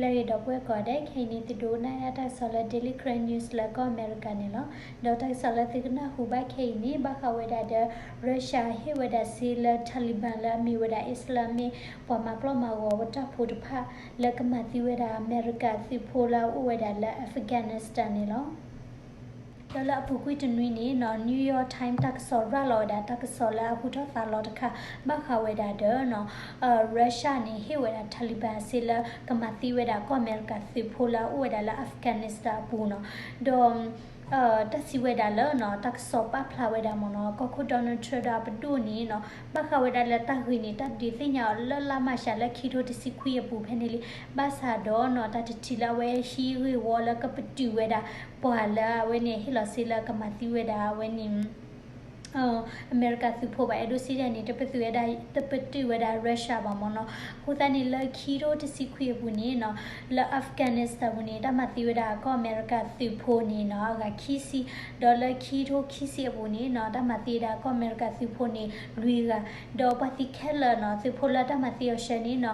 လၢဂ့ၤဒီပုၢ်ဝဲၢ်ကိးဂၤဒဲး, ခဲအံၤန့ၣ် သုဒိကနၣ်ဒၣ်တၢ်ကစီၣ်လၢ Daily Karen News လၢကီၢ်အမဲရကၤန့ၣ်လီၤ. ဒီးတၢ်ကစီၣ်လၢသုကနၢ်ဟူဘၣ်ခဲအံၤန့ၣ် ဘၣ်ဃးဝဲဒၣ်ဒီး Russia ဟ့ၣ်ဝဲဒၣ်စ့လၢ Taliban လၢအမ့ၢ်ဝဲဒၣ် Islamic ပှၤမၤပျီၣ်မၤဂီၤဝဲတၢ်ဖိတဖၣ် လၢကမၤသံဝဲဒၣ်အမဲရကၤသုးဖိလၢအအိၣ်ဝဲဒၣ်လၢ Afghanistan န့ၣ်လီၤ. ဒီးလၢအပူၤကွံာ်တနွံန့ၣ်နီၤ New York Times တၢ်ကစီၣ်ရၤလီၤဝဲဒၣ် တၢ်ကစီၣ်လၢအဟူထီၣ်သါလီၤတခါ ဘၣ်ဃးဝဲဒၣ်ဒီးနီၤ Russia န့ၣ် ဟ့ၣ်ဝဲဒၣ် Taliban စ့လၢကမၤသံဝဲဒၣ်ကီၢ်အမဲရကၤသုးဖိလၢအအိၣ်ဝဲဒၣ်လၢ Afghanistan အပူၤနီၤ. ဒီး တၢ်စံးဝဲဒၣ်လၢနီၤ တၢ်ကစီၣ်ပာ်ဖျါဝဲဒၣ်မ့ၢ်နီၤ ကီၢ်ခိၣ် Donald Trump ဒီးအပဒိၣ်န့ၣ်နီၤ ဘၣ်ဃးဝဲဒၣ်လၢတၢ်ဂ့ၢ်န့ၣ် တၢ်ဒုးသ့ၣ်ညါအီၤလၢလါမၢ်ၡးလၢခံထိတဆံခွံအပူၤဖဲန့ၣ်လံ. ဘၣ်ဆၣ်ဒီးနီၤ တၢ်တထံၣ်လၢအဝဲဟံးဂ့ၢ်ဝီလၢကပတုာ်ဝဲဒၣ် ပှၤလၢအဝဲန့ၣ်ဟ့ၣ်လီၤစ့လၢကမၤသံဝဲဒၣ်အဝဲန့ၣ် အမဲရကၤသုးဖိဘၣ် အဲၣ်ဒိးစံးဒ်န့ၣ် တပတုာ်ဝဲဒၣ် တပတုာ်ဝဲဒၣ် Russia ဘၣ်မ့ၢ်နီၤ. အဃိသတးန့ၣ် လၢခံထိတဆံခွံအပူၤန့ၣ်နီၤ လၢ Afghanistan ပူၤန့ၣ် တၢ်မၤသံဝဲဒၣ်ကီၢ်အမဲရကၤသုးဖိန့ၣ်နီၤ အဂၤခံဆံ, ဒီးလၢခံထိခံဆံအပူၤန့ၣ်နီၤ တၢ်မၤသံဝဲဒၣ်ကီၢ်အမဲရကၤသုးဖိန့ၣ် လွံၢ်ဂၤ, ဒီးပှၤသံခဲလၢာ်နီၤ သုးဖိလၢတၢ်မၤသံအီၤဆှၢန့ၣ်နီၤ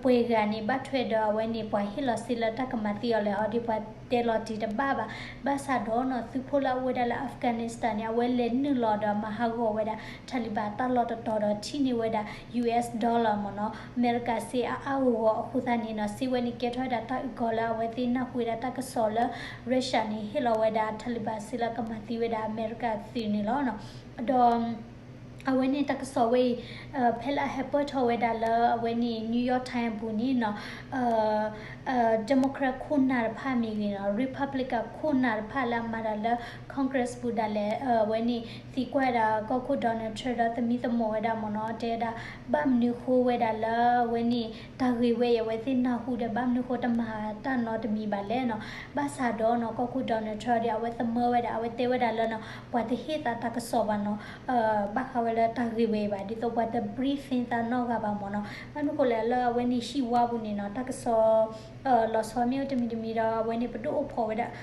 ပှဲၤဂၤန့ၣ် ဘၣ်ထွဲဒီးအဝဲန့ၣ် ပှၤဟ့ၣ်လီၤစ့လၢတၢ်ကမၤသံအီၤလဲၣ်အီၤဒီး ပှၤတဲလီၤတံၢ်တဘၣ်ဘၣ်. ဘၣ်ဆၣ်ဒီးနီၤ သုးဖိလၢအအိၣ်ဝဲဒၣ်လၢ Afghanistan န့ၣ် အဝဲလဲၤနုာ်လီၤဒီးမၤဟးဂီၤဝဲဒၣ် Taliban တၢ်လီၢ်တတီၤဒီးထံၣ်န့ၢ်ဝဲဒၣ် US dollar မ့ၢ်နီၤ အမဲရကၤစ့အါအါဂီၢ်ဂီၢ်အဃိသတးန့ၣ်နီၤ စ့ဝဲန့ၣ်ကဲထီၣ်ဝဲဒၣ်တၢ်အုၣ်ကီၤလၢအဝဲသ့ၣ်နၢ်ဟူဝဲဒၣ်တၢ်ကစီၣ်လၢ Russia န့ၣ် ဟ့ၣ်လီၤဝဲဒၣ် Taliban စ့လၢကမၤသံဝဲဒၣ်အမဲရကၤသုးန့ၣ်လီၤ. ဒီး အဝဲန့ၣ်တၢ်ကစီၣ်ဝဲအံၤ ဖဲလၢအဟဲပၢၢ်ထီၣ်ဝဲဒၣ်လၢအဝဲန့ၣ် New York Times အပူၤန့ၣ်နီၤ Democrat ခိၣ်နၢ်တဖၣ်မ့ၢ်ဂ့ၤနီၤ Republican ခိၣ်နၢ်တဖၣ်လၢအမၤတၢ်လၢ Congress ပူၤဒၣ်လဲာ် အဝဲန့ၣ် သံကွၢ်ဝဲဒၣ်ကီၢ်ခိၣ် Donald Trump ဒီးသမံသမိးဝဲဒၣ်မ့ၢ်နီၤ တဲဝဲဒၣ် ဘၣ်မနုၤဃိဝဲဒၣ်လၢအဝဲန့ၣ် တၢ်ဂ့ၢ်ဝဲအံၤ အဝဲသ့ၣ်နၢ်ဟူဒီး ဘၣ်မနုၤဃိတမၤတၢ်နီတမံၤဘၣ်လဲၣ်နီၤ. ဘၣ်ဆၣ်ဒီးနီၤ ကီၢ်ခိၣ် Donald Trump ဒီး အဝဲသမၢဝဲဒၣ် အဝဲတဲဝဲဒၣ်လၢနီၤ ပှၤတဟ့ၣ်သးတၢ်ကစီၣ်ဘၣ်နီၤ ဘၣ်ဃးဝဲလၢတၢ်ဂ့ၢ်ဝဲအံၤဘၣ် ဒ်သိးပှၤတ briefing သးနီတဂၤဘၣ်မ့ၢ်နီၤ. ဘၣ်မနုၤဃိလဲၣ် လၢအဝဲန့ၣ်ဟံၣ်ဝါပူၤန့ၣ်နီၤ တၢ်ကစီၣ် လီၤဆီမ့ၢ်အိၣ်တမံၤတမံၤဒီး အဝဲန့ၣ်ပဒိၣ်အိၣ်ဖှိၣ်ဝဲဒၣ်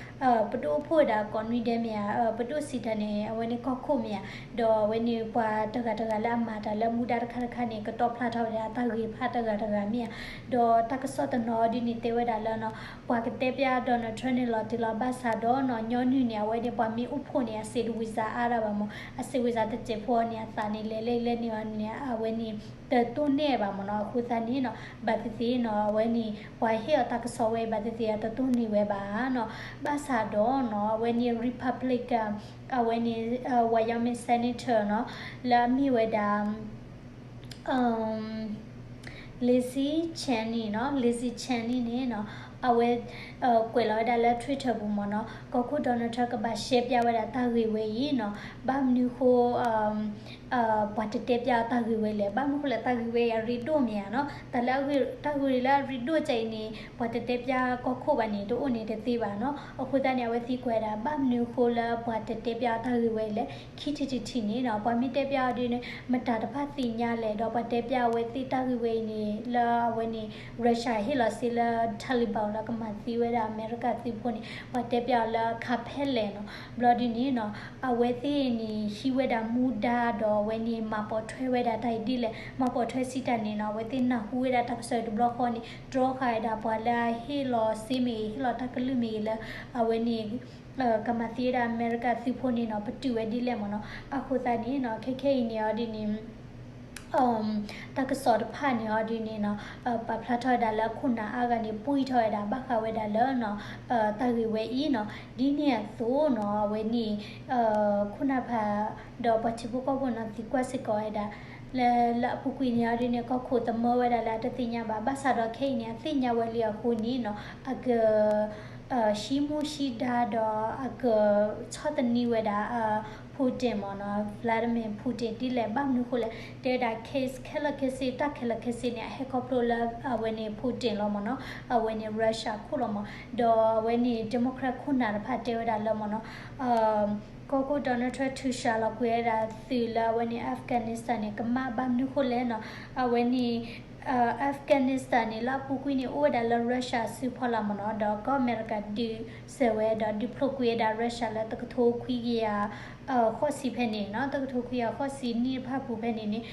ပဒိၣ်အိၣ်ဖှိၣ်ဝဲဒၣ်ကိးနွံဒဲးမ့ၢ်ဧါ ပဒိၣ်စံးတၢ်န့ၣ် အဝဲန့ၣ်ကီၢ်ခိၣ်မ့ၢ်ဧါ ဒီးအဝဲန့ၣ်ပှၤတဂၤတဂၤလၢအမၤတၢ်လၢမူဒါတခါတခါန့ၣ် ကတီၢ်ဖျါထီၣ်ဝဲဒၣ်တၢ်ဂ့ၢ်ဖးတဂၤတဂၤမ့ၢ်ဧါ ဒီးတၢ်ကစီၣ်တနီၤဒ်န့ၣ်တဲဝဲဒၣ်လၢနီၤ ပှၤကတဲပျၢ် Donald Trump န့ၣ်လီၤတံၢ်လီၤ ဘၣ်ဆၣ်ဒီးနီၤ ညီနုၢ်န့ၣ် အဝဲန့ၣ်ပှၤမ့ၢ်အိၣ်ဖှိၣ်န့ၣ် အစ့တဝံၤစးအါဒၣ်ဘၣ်မ့ၢ် အစ့ဝံၤစးတစဲးဖိန့ၣ် အသးန့ၣ်လဲၤလဲၣ်လဲၣ်န့ၣ်အီၤန့ၣ် အဝဲန့ၣ် တတိၢ်န့ၢ်ဘၣ်မ့ၢ်နီၤ. အဃိသတးန့ၣ်နီၤ ဘၣ်သ့ၣ်သ့ၣ်နီၤ အဝဲန့ၣ် ပှၤဟ့ၣ်အီၤတၢ်ကစီၣ်ဝဲအံၤ ဘၣ်သ့ၣ်သ့ၣ်အတတိၢ်န့ၢ်ဝဲဘၣ်နီၤ. ဘၣ်ဆၣ်ဒီးနီၤ အဝဲန့ၣ် Republican အဝဲန့ၣ် Wyoming Senator နီၤ လၢအမ့ၢ်ဝဲဒၣ် Lizzie Cheney နီၤ Lizzie Cheney န့ၣ်နီၤ အဝဲ ကွဲးလီၤဝဲဒၣ်လၢ Twitter ပူၤမ့ၢ်နီၤ ကီၢ်ခိၣ် Donald Trump ကဘၣ်ရှဲပျၢ်ဝဲဒၣ်တၢ်ဂ့ၢ်ဝဲအံၤနီၤ ဘၣ်မနုၤဃိ ပှၤတတဲပျၢ်အီၤတၢ်ဂ့ၢ်ဝဲလဲၣ်. ဘၣ်မနုၤဃိလဲၣ် တၢ်ဂ့ၢ်ဝဲအံၤအရ့ဒိၣ်မ့ၢ်ဧါနီၤ. တၢ်လၢအဂ့ၢ် တၢ်ဂ့ၢ်လၢအရ့ဒိၣ်ကဲအံၤန့ၣ် ပှၤတတဲပျၢ်ကီၢ်ခိၣ်ဘၣ်န့ၣ် တအိၣ်န့ၣ်တသ့ဘၣ်နီၤ. အဃိသတးန့ၣ် အဝဲသံကွၢ်ဝဲဒၣ် ဘၣ်မနုၤဃိလၢပှၤတတဲပျၢ်အီၤတၢ်ဂ့ၢ်ဝဲလဲၣ်. ခံထံၣ်တထံၣ်န့ၣ်နီၤ ပှၤမ့ၢ်တဲပျၢ်အီၤဒ်န့ၣ် မတၤတဖၣ်သ့ၣ်ညါလဲၣ် ဒီးပှၤတဲပျၢ်အဝဲသ့ၣ်တၢ်ဂ့ၢ်ဝဲအံၤန့ၣ် လၢအဝဲန့ၣ် Russia ဟ့ၣ်လီၤစ့လၢ Taliban လၢကမၤသံဝဲဒၣ်အမဲရကၤသုးဖိန့ၣ် ပှၤတဲပျၢ်အီၤလၢအခါဖဲလဲၣ်နီၤ. ဘျီဒ်န့ၣ်နီၤ အဝဲသ့ၣ်န့ၣ် ဟံးဝဲဒၣ်မူဒါဒီးအဝဲန့ၣ် မၤပိာ်ထွဲဝဲဒၣ်တၢ်အံၤဒ်လဲၣ်. မၤပိာ်ထွဲစံးတၢ်န့ၣ်နီၤ အဝဲသ့ၣ်နၢ်ဟူဝဲဒၣ်တၢ်ကစီၣ်တဘျီဃီန့ၣ် တြီဃာ်ဝဲဒၣ်ပှၤလၢအဟ့ၣ်လီၤစ့မ့ၢ်ဂ့ၤ ဟ့ၣ်လီၤတၢ်ကလုၢ်မ့ၢ်ဂ့ၤလၢ အဝဲန့ၣ် ကမၤသံဝဲဒၣ်အမဲရကၤသုးဖိန့ၣ်နီၤ ပတုာ်ဝဲဒ်လဲၣ်မ့ၢ်နီၤ. အဃိသတးန့ၣ်နီၤ ခဲခဲအံၤန့ၣ်အီၤဒ်န့ၣ် တၢ်ကစီၣ်တဖၣ်န့ၣ်အီၤဒ်န့ၣ်နီၤ ပာ်ဖျါထီၣ်ဝဲဒၣ်လၢအခိၣ်နၢ်အါဂၤန့ၣ် ပှံၢ်ထီၣ်ဝဲဒၣ် ဘၣ်ဃးဝဲဒၣ်လၢနီၤ တၢ်ဂ့ၢ်ဝဲအံၤနီၤ ဒ်န့ၣ်အသိးနီၤ အဝဲန့ၣ် ခိၣ်နၢ်ဖး ဒီးပှၤထံဖိကီၢ်ဖိနီၤ သံကွၢ်စ့ၢ်ကီးဝဲဒၣ် လၢ လၢအပူၤကွံာ်န့ၣ်အီၤဒ်န့ၣ် ကီၢ်ခိၣ်သမၢဝဲဒၣ်လၢအတသ့ၣ်ညါဘၣ် ဘၣ်ဆၣ်ဒီးခဲအံၤန့ၣ် အသ့ၣ်ညါဝဲလံအဃိန့ၣ်နီၤ အက ဟံးမူဟံးဒါဒီး အကဆီၣ်သနံးဝဲဒၣ် Putin မ့ၢ်နီၤ Vladimir Putin ဒ်လဲၣ် ဘၣ်မနုၤဃိလဲၣ် တဲဝဲဒၣ် case ခဲလၢာ်ခဲဆ့ တၢ်ခဲလၢာ်ခဲဆ့န့ၣ် အဟဲခီဖျိလၢအဝဲန့ၣ် Putin လီၤမ့ၢ်နီၤ အဝဲန့ၣ် Russia ခိၣ်လီၤမ့ၢ် ဒီးအဝဲန့ၣ် Democrat ခိၣ်နၢ်တဖၣ်တဲဝဲဒၣ်လၢမ့ၢ်နီၤ ကီၢ်ခိၣ် Donald Trump ထုးစှၤလီၤကွံာ်ဝဲဒၣ်သုးလၢအဝဲန့ၣ် Afghanistan န့ၣ် ကမၣ်ဘၣ်မနုၤဃိလဲၣ်နီၤ အဝဲန့ၣ် Afghanistan န့ၣ် လၢအပူၤကွံာ်န့ၣ် အိၣ်ဝဲဒၣ်လၢ Russia အစုဖီလာ်မ့ၢ်နီၤ ဒီးကီၢ်အမဲရကၤဒုးစဲးဝဲ ဒီးဒုးဖျိးကွံာ်ဝဲဒၣ် Russia လၢတကထိခွံကယၤဃိးဆံဖဲန့ၣ်နီၤ တကထိခွံကယၤဃိးဆံနံၣ်တဖၣ်ပူၤဖဲန့ၣ်န့ၣ်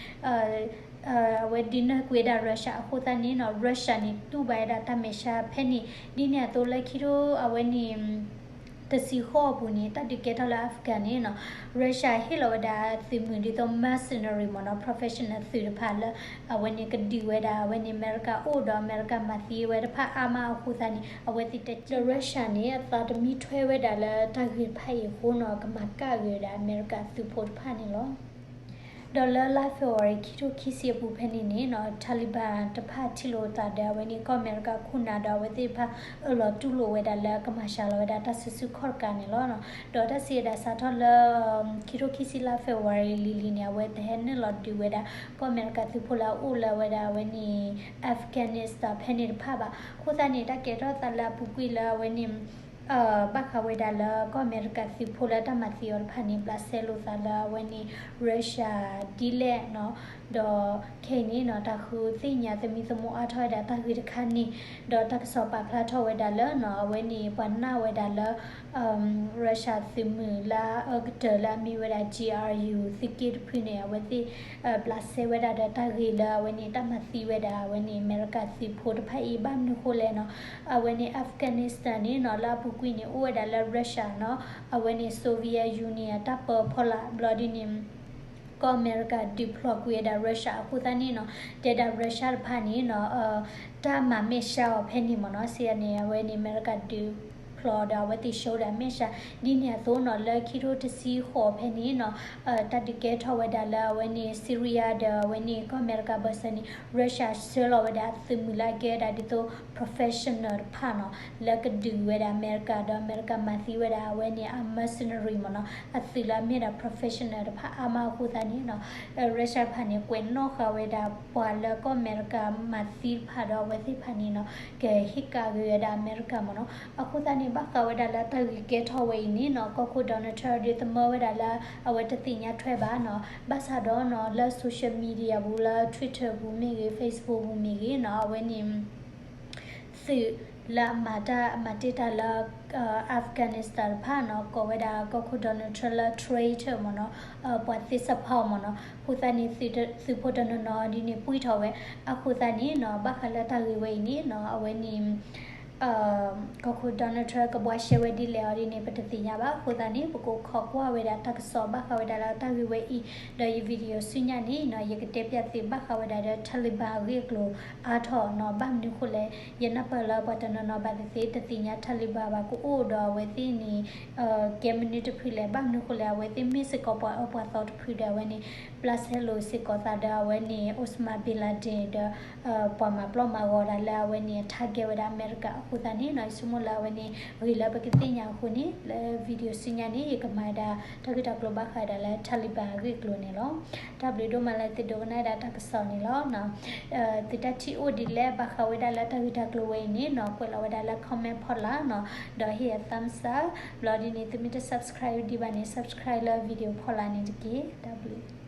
အဝဲဒုးနၢ်ကွံာ်ဝဲဒၣ် Russia အဃိသတးန့ၣ်နီၤ Russia န့ၣ် တူၢ်ဘၣ်ဝဲဒၣ်တၢ်မဲာ်ဆှးဖဲန့ၣ် ဒ်န့ၣ်အသိးလၢခံထိအဝဲန့ၣ် တဆံဃိးအပူၤန့ၣ် တၢ်ဒုးကဲထီၣ်လၢ Afghan န့ၣ်နီၤ Russia ဟ့ၣ်လီၤဝဲဒၣ်သုးမုၢ်ဒ်သိး mercenary မ့ၢ်နီၤ professional သုးတဖၣ်လၢ အဝဲန့ၣ်ကဒုးဝဲဒၣ် အဝဲန့ၣ် အမဲရကၤအိၣ်ဒီး အမဲရကၤမၤသံဝဲတဖၣ်အါမးအဃိသတးန့ၣ် အဝဲသ့ၣ်တဲ ဒီး Russia န့ၣ် အသးတမံထွဲဝဲဒၣ်လၢတၢ်ဂ့ၢ်တဖၣ်အံၤအဃိနီၤ ကမၤကၣ်ဂ့ၤဝဲဒၣ်အမဲရကၤသုးဖိတဖၣ်န့ၣ်လီၤ. ဒီးလၢလါ February ခံထိခံဆံအပူၤဖဲန့ၣ်န့ၣ်နီၤ Taliban တဖၣ်ထံၣ်လိာ်သးဒီးအဝဲန့ၣ် ကီၢ်အမဲရကၤခိၣ်နၢ်ဒီးအဝဲသ့ၣ်တဖၣ် အၢၣ်လီၤတူၢ်လိာ်ဝဲဒၣ်လၢကမၤစှၤလီၤဝဲဒၣ်တၢ်စုဆူၣ်ခီၣ်တကးန့ၣ်လီၤ. ဒီးတၢ်စံးဝဲဒၣ်စးထီၣ်လၢ ခံထိခံဆံလါ February လံၤလံၤန့ၣ် အဝဲတဟဲနုာ်လီၤဒုးဝဲဒၣ် ကီၢ်အမဲရကၤသုးဖိလၢအအိၣ်လၢဝဲဒၣ်အဝဲန့ၣ် Afghanistan ဖဲန့ၣ်တဖၣ်ဘၣ်. အဃိသတးန့ၣ် တၢ်ကဲထီၣ်သးလၢအပူၤကွံာ်လၢအဝဲန့ၣ် ဘၣ်ဃးဝဲဒၣ်လၢကီၢ်အမဲရကၤသုးဖိလၢတၢ်မၤသံအီၤတဖၣ်န့ၣ် ဘျးစဲလိာ်သးလၢအဝဲန့ၣ် Russia ဒ်လဲၣ်နီၤ, ဒီးခဲအံၤန့ၣ်နီၤ တၢ်ဃုသ့ၣ်ညါသမံသမိးအါထီၣ်ဝဲဒၣ်တၢ်ဂ့ၢ်တခါန့ၣ်, ဒီးတၢ်ကစီၣ်ပာ်ဖျါထီၣ်ဝဲဒၣ်လၢနီၤ အဝဲန့ၣ် ပှၤနာ်ဝဲဒၣ်လၢ Russia သုးမုၢ်လၢအကတၢၢ်လၢအမ့ၢ်ဝဲဒၣ် G R U သုးက့တဖုန့ၣ် အဝဲသ့ၣ် ဘျးစဲဝဲဒၣ်ဒီးတၢ်ဂ့ၢ်လၢအဝဲန့ၣ် တၢ်မၤသံဝဲဒၣ်အဝဲန့ၣ် အမဲရကၤသုးဖိတဖၣ်အံၤ ဘၣ်မနုၤဃိလဲၣ်နီၤ, အဝဲန့ၣ် Afghanistan န့ၣ်နီၤ လၢအပူၤကွံာ်န့ၣ် အိၣ်ဝဲဒၣ်လၢ Russia နီၤ, အဝဲန့ၣ် Soviet Union အတၢ်ပၢဖီလာ် ဘျီဒ်န့ၣ် ကီၢ်အမဲရကၤဒုးဖျိးကွံာ်ဝဲဒၣ် Russia အဃိသတးန့ၣ်နီၤ, တဲဒၣ် Russia တဖၣ်န့ၣ်နီၤ တၢ်မၤမဲာ်ဆှးအီၤဖဲန့ၣ်မ့ၢ်နီၤ, စံးန့ၣ် အဝဲန့ၣ် အမဲရကၤဒုးဖျိးဒီးအဝဲသ့ၣ် show ဒၣ်မဲာ်ဆှး, ဒ်န့ၣ်အသိးနီၤ လၢခံထိတဆံဃိးဖဲန့ၣ်နီၤ တၢ်ဒုးကဲထီၣ်ဝဲဒၣ်လၢအဝဲန့ၣ် Syria ဒီးအဝဲန့ၣ် ကီၢ်အမဲရကၤဘၢၣ်စၢၤန့ၣ် Russia ဆှၢလီၤဝဲဒၣ်သုးမုၢ်လၢအကဲဝဲဒၣ်ဒ်သိး professional တဖၣ်နီၤ လၢကဒုးဝဲဒၣ်အမဲရကၤ ဒီးအမဲရကၤမၤသံဝဲဒၣ်အဝဲန့ၣ် အ mercenary မ့ၢ်နီၤ, အသုးလၢအမ့ၢ်ဒၣ် professional တဖၣ်အါမးအဃိသတးန့ၣ်နီၤ Russia တဖၣ်န့ၣ် ကွဲးနီၣ်ဃာ်ဝဲဒၣ်ပှၤလၢကီၢ်အမဲရကၤမၤသံတဖၣ်ဒီးအဝဲသ့ၣ်တဖၣ်န့ၣ်နီၤ ကဟ့ၣ်ကၣ်ဂ့ၤဝဲဒၣ်အမဲရကၤမ့ၢ်နီၤ, အဃိသတးန့ၣ် ဘၣ်ဃးဝဲဒၣ်လၢတၢ်ဂ့ၢ်ကဲထီၣ်ဝဲအံၤန့ၣ်နီၤ ကီၢ်ခိၣ် Donald Trump ဒုးသမၢဝဲဒၣ်လၢ အဝဲတသ့ၣ်ညါထွဲဘၣ်နီၤ, ဘၣ်ဆၣ်ဒီးနီၤ လၢ social media ပူၤ လၢ Twitter ပူၤမ့ၢ်ဂ့ၤ Facebook ပူၤမ့ၢ်ဂ့ၤနီၤ အဝဲန့ၣ် သုးလၢအမၤတၢ်အမၤတ့ၢ်တၢ်လၢ Afghanistan တဖၣ်နီၤ ကိးဝဲဒၣ်ကီၢ်ခိၣ် Donald Trump လၢ traitor မ့ၢ်နီၤ, ပှၤသ့စးဖီမ့ၢ်နီၤ, အဃိသတးန့ၣ် သုးဖိတနီၤနီၤဒ်န့ၣ် ပှံၢ်ထီၣ်ဝဲ, အဃိသတးန့ၣ်နီၤ ဘၣ်ဃးလၢတၢ်ဂ့ၢ်ဝဲအံၤန့ၣ်နီၤ အဝဲန့ၣ် ကီၢ်ခိၣ် Donald Trump ကဘှါရှဲဝဲဒ်လဲၣ်အီၤဒ်န့ၣ် ပတသ့ၣ်ညါဘၣ်, အဃိသတးန့ၣ် ပကခိးကွၢ်ဝဲဒၣ်တၢ်ကစီၣ်ဘၣ်ဃးဝဲဒၣ်လၢတၢ်ဂ့ၢ်ဝဲအံၤ, ဒီးယ video ဆူညါန့ၣ်နီၤ ယကတဲပျၢ်သုဘၣ်ဃးဝဲဒၣ်ဒီး Taliban အဂ့ၢ်အကျိၤအါထီၣ်နီၤ, ဘၣ်မနုၤဃိလဲၣ်, ယနၢ်ပၢၢ်လၢပှၤတနီၤနီၤဘၣ်သ့ၣ်သ့ၣ် တသ့ၣ်ညါ Taliban ဘၣ် ကအိၣ်ဒီးအဝဲသ့ၣ်န့ၣ် ကဲမနုၤတဖုလဲၣ်, ဘၣ်မနုၤဃိလဲၣ် အဝဲသ့ၣ်မ့ၢ်စ့ၢ်ကီးပှၤအၢပှၤသီတဖုဒီးအဝဲန့ၣ် ဘျးစဲလိာ်စ့ၢ်ကီးသးဒီးအဝဲန့ၣ် Osama bin Laden ဒီး ပှၤမၤပျီမၤဂီၤဒၣ်လၢအဝဲန့ၣ် အ target ဝဲဒၣ်အမဲရကၤအဃိသတးန့ၣ်နီၤ, ယဆိကမိၣ်လၢအဝဲန့ၣ် ဂ့ၤလၢပကသ့ၣ်ညါအဃိန့ၣ် လၢ video ဆူညါန့ၣ် ယကမၤဝဲဒၣ်တၢ်ဂ့ၢ်တၢ်ကျိၤဘၣ်ဃးဝဲဒၣ်လၢ Taliban အဂ့ၢ်အကျိၤန့ၣ်လီၤ. တၢ်ဘျုးဒိၣ်မးလၢသုဒိကနၣ်ဝဲဒၣ်တၢ်ကစီၣ်န့ၣ်လီၤ. သုတၢ်ထံၣ်အိၣ်ဒ်လဲၣ် ဘၣ်ဃးဝဲဒၣ်လၢတၢ်ဂ့ၢ်တၢ်ကျိၤဝဲအံၤန့ၣ်နီၤ ကွဲးလီၤဝဲဒၣ်လၢ comment ဖီလာ်နီၤ, ဒီးဟ့ၣ်ယၤ thumbs up, ဘျီဒ်န့ၣ် သုမ့ၢ်တ subscribe ဒံးဘၣ်န့ၣ် subscribe လၢ video ဖီလာ်န့ၣ်တက့ၢ်. တၢ်ဘျုး